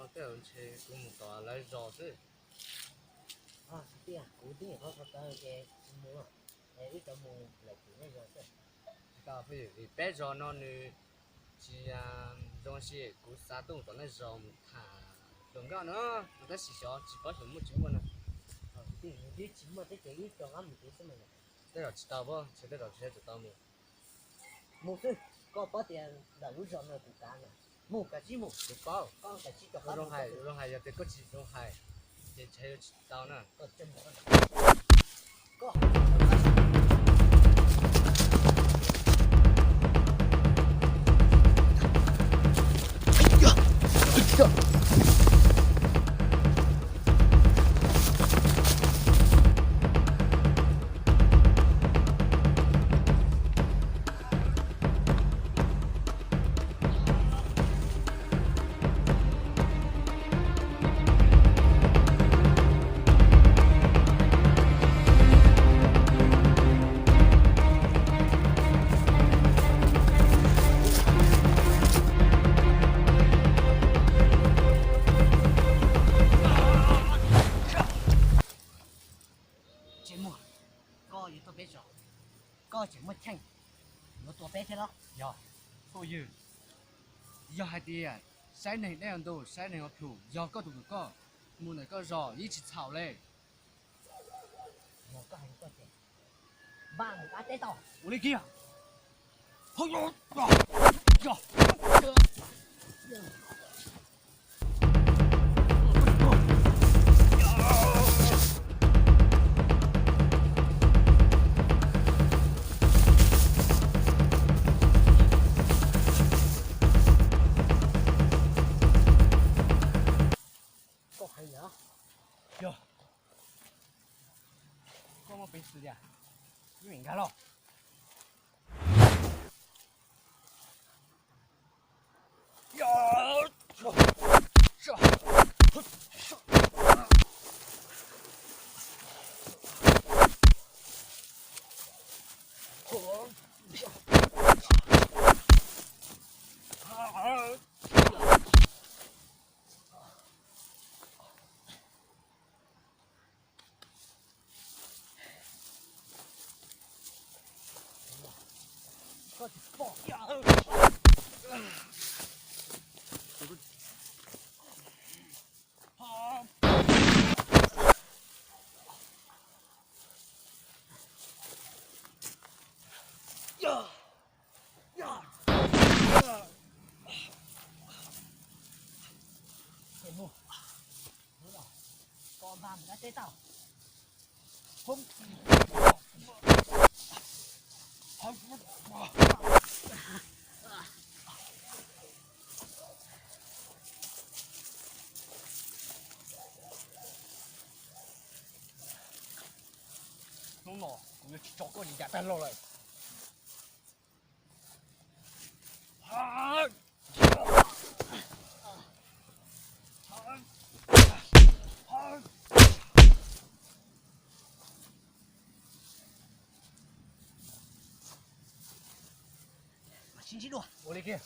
Tej zaum ntshe kuv mus tom lawv zos xwb. Kwv tij, kuv twb nyuam qhuav tau taw ces kuv mus, es wb rov mus lawm tim nej zos xwb. Tsis tau, vim peb zos no nws tsis zoo si, kuv xav tuaj tom nej zos mus tham hluas nkauj no, tab sis xyov tsis paub xyov muaj tsis muaj na. Kwv tij, nws twb tsis muaj thiab ces wb rov qab mus tid xwb mas. Tej zaum tsis tau, ntshe tej zaum tsis tau mus. Mus xwb, koj paub tias ntawm lub zos no kuv kav na. Mus, kav tsij mus. Kuv paub, koj kav tsij rov qab zoo hais, zoo hais, yog tias koj tsis zoo hais ces ntshe yuav tsis tau na. Tsis muaj, koj yuav tuaj peb zos, koj tseem muaj cheem yuav tua peb thiab los? Yog, phooj ywg, yog hais tias saib neeg deb ua ntu, saib neeg ua plhus, yog koj tus kwv koj mus ntawm koj zos yeej tsis txhaum li. Yog koj hais li koj ces npaj mus dab teb tau. Ua li kiag. Koj hais li ntawd, yog koj muaj peev xwm tiag, wb mam nkag los. Hnub no kuv yuav tsis tso koj nim yam tag los lawm. Sib ntsib dua. Ua li kiag.